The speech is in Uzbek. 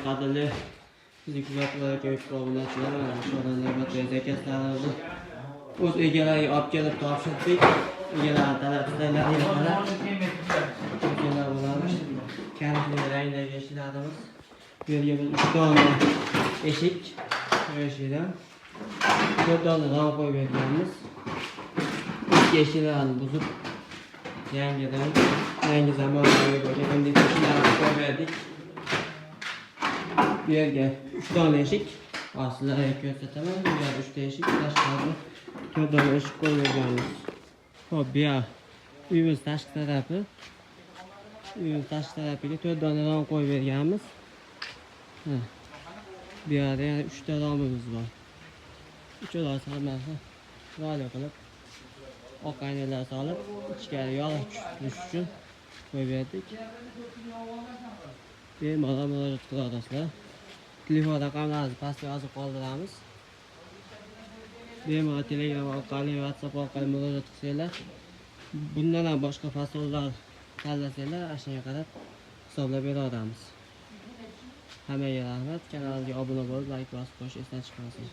Qadrli bizni kuzatib borayotgan YouTube obunachilar, mana shu navbatdagi zakazlarimizni o'z egalariga olib kelib topshirdik. Egalari talab istaklariga qarab qo'yganlar bo'ladi. Kalitli rangdagi eshiklarimiz. Bu yerga biz 3 dona eshik, bu eshikdan 4 dona rom qo'yib berganmiz. Eski eshiklarni buzib, yangidan, yangi zamonaviy bo'lgan MDF eshiklarni qo'yib berdik. Bu yerga 3 dona eshik, hozir sizlarga ko'rsataman. Bu yerga 3 ta eshik, tashqarida 4 dona eshik qo'yib berganmiz. Xo'p, bu yoq uyimiz tashqi tarafi. Uyimiz tashqi tarafiga 4 dona rom qo'yib berganmiz. Ha. Bu yerda yana 3 ta romimiz bor. Uchalasi hammasi chiroyli qilib, oq aynalar solib, ichkari yorug' tushib turishi uchun qo'yib berdik. Bemalol murojaat qila olasizlar. Telefon raqamlarimizni pastga yozib qoldiramiz. Bemalol Telegram orqali, WhatsApp orqali murojaat qilsanglar, bundan ham boshqa fasonlar tanlasanglar, ana shunga qarab hisoblab bera olamiz. Hammaga rahmat. Kanalimizga obuna bo'lib, layk bosib qo'yish esdan chiqmasin.